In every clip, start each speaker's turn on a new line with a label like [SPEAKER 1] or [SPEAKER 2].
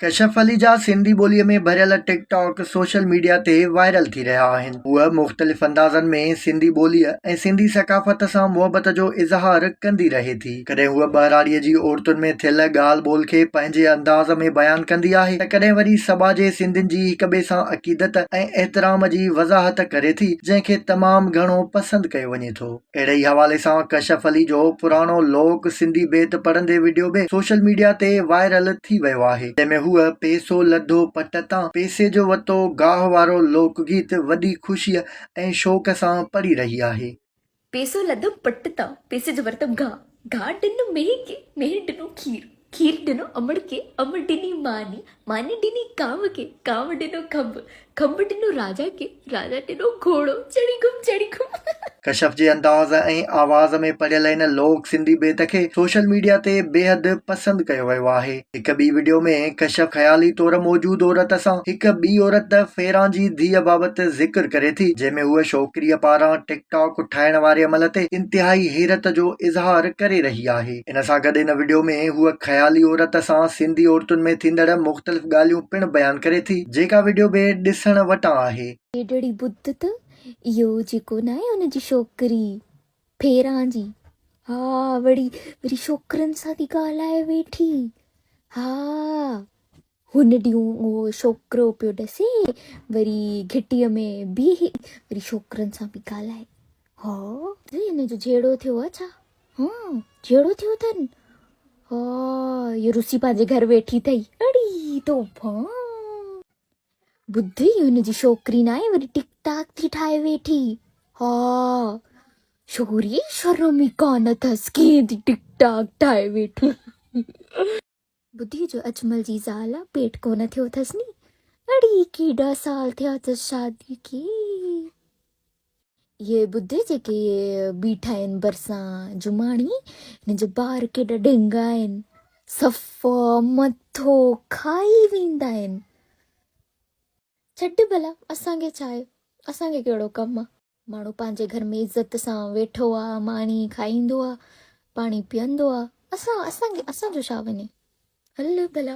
[SPEAKER 1] ڪشف علي جا سنڌي ٻوليء ۾ ڀريل ٽڪ ٽاڪ سوشل ميڊيا تي وائرل ٿي رهيا آهن. هوء مختلف اندازن ۾ سنڌي ٻوليء ۽ سنڌي ثقافت سان محبت جو اظهار ڪندي رهي ٿي. ڪڏهن هوء ٻهراڙيء جي عورتن ۾ ٿيل ڳالهه ٻولهه کي پنهنجي انداز ۾ بيان ڪندي آهي ته ڪڏهن وري سٻاجهي سنڌين جي هڪٻئي سان عقيدت ۽ احترام جي وضاحت ڪري ٿي، جنهن کي تمام گهڻو پسند ڪيو وڃي ٿو. اهڙي ئي حوالي سان ڪشف علي جو پراڻو لوڪ سنڌي بيت پڙهندي وڊيو به سوشل ميڊيا تي وائرل ٿي ويو آهي، جنهن ۾ هوء پيسو لڌو پٽ تان، پيسي جو وتو گاهه وارو لوڪ گيت وڏي خوشيء ۽ شوق سان پڙهي رهي آهي.
[SPEAKER 2] پيسو لڌم پٽ تان، پيسي جو ورتم گاهه، گاهه ڏنو مينهن کي، مينهن ڏنو کير، کير ڏنو امڙ کي، امڙ ڏني ماني، ماني ڏني ڪانء کي، ڪانء ڏنو کنڀ، کنڀ ڏنو راجا کي، راجا ڏنو گهوڙو، چڙهي گهم چڙهي گهم.
[SPEAKER 1] ڪشف جي انداز ۽ آواز ۾ پڙهيل هن لوڪ سنڌي بيت کي سوشل ميڊيا تي بيحد پسند ڪيو ويو آهي. هڪ ٻي وڊيو ۾ ڪشف خيالي طور موجود عورت سان هڪ ٻي عورت فيران جي ڌيء بابت ذڪر ڪري ٿي، جنهن ۾ هوء ڇوڪريء پاران ٽڪ ٽاڪ ٺاهڻ واري عمل تي انتهائي حيرت جو اظهار ڪري رهي آهي. ان سان گڏ ان وڊيو ۾ هوء خيالي عورت سان سنڌي عورتن ۾ ٿيندڙ مختلف ڳالهيون پڻ بيان ڪري ٿي، جيڪا وڊيو به ڏسڻ وٽان آهي.
[SPEAKER 2] ڏيڍڙي ٻڌ ته اهو جيڪو ناهي ان جي ڇوڪري ڦيران جي ها وڙي وري ڇوڪرن سان ٿي ڳالهائي ويٺي ها هن ڏينهن اهو ڇوڪرو پيو ڏسي وري گهٽيء ۾ بيهي وري ڇوڪرن سان پئي ڳالهائي. ها هن جو جهيڙو ٿيو آ ڇا؟ ها جهيڙو ٿيو اٿن. ها اهو رسي پنهنجي گهر ويٺي اٿئي. اڙي توبه. ٻڌ هن جي ڇوڪري ناهي وري ٽڪ ٽاڪ ٿي ٺاهي ويٺي. ها ڇوري شرم ئي ڪانه اٿس ڪيئن ٿي ٽڪ ٽاڪ ٺاهي ويٺي. ٻڌي جو اجمل جي زال آ، پيٽ ڪونه ٿيو اٿس ني. اڙي ڪيڏا سال ٿيا اٿس شادي کي. اهي ٻڌ جيڪي بيٺا آهن ڀرسان جماڻي، هن جا ٻار ڪيڏا ڍنگا آهن. صفا مٿو کائي ويندا آهن. ڇڏ ڀلا اسان کي ڇا آهي، اسان کي ڪهڙو ڪم آ. ماڻهو پنهنجي گهر ۾ عزت سان ويٺو آ، ماني کائيندو آ، پاڻي پيئندو آ، اسان اسان کي اسان جو ڇا وڃي؟ هل ڀلا.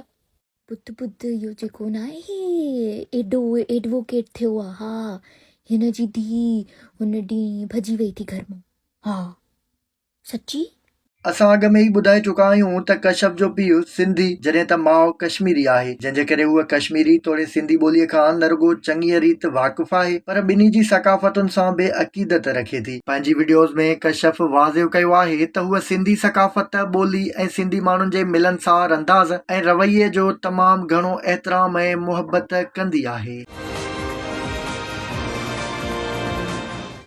[SPEAKER 2] ٻڌ ٻڌ اهو جيڪو ناهي ايڏو ايڊووڪيٽ ٿيو آ، ها هن جي ڌيء هن ڏينهن ڀڄي وئي ٿي گهر مان، ها. سچي؟
[SPEAKER 1] اسان اڳ ۾ ئي ٻڌائي چڪا آهيون ته ڪشف جو پيء سنڌي جڏهن ته ماء ڪشميري آهي، جنهن جي ڪري هوء ڪشميري توڙي سنڌي ٻوليء کان نه رڳو چڱيء ريت واقف آهي پر ٻنهي جي ثقافتن سان به عقيدت رکي ٿي. پنهنجي وڊيوز ۾ ڪشف واضح ڪيو آهي ته هوء سنڌي ثقافت، ٻولي ۽ سنڌي ماڻهن جي ملنسار انداز ۽ رويي جو تمام گهڻو احترام ۽ محبت ڪندي آهي.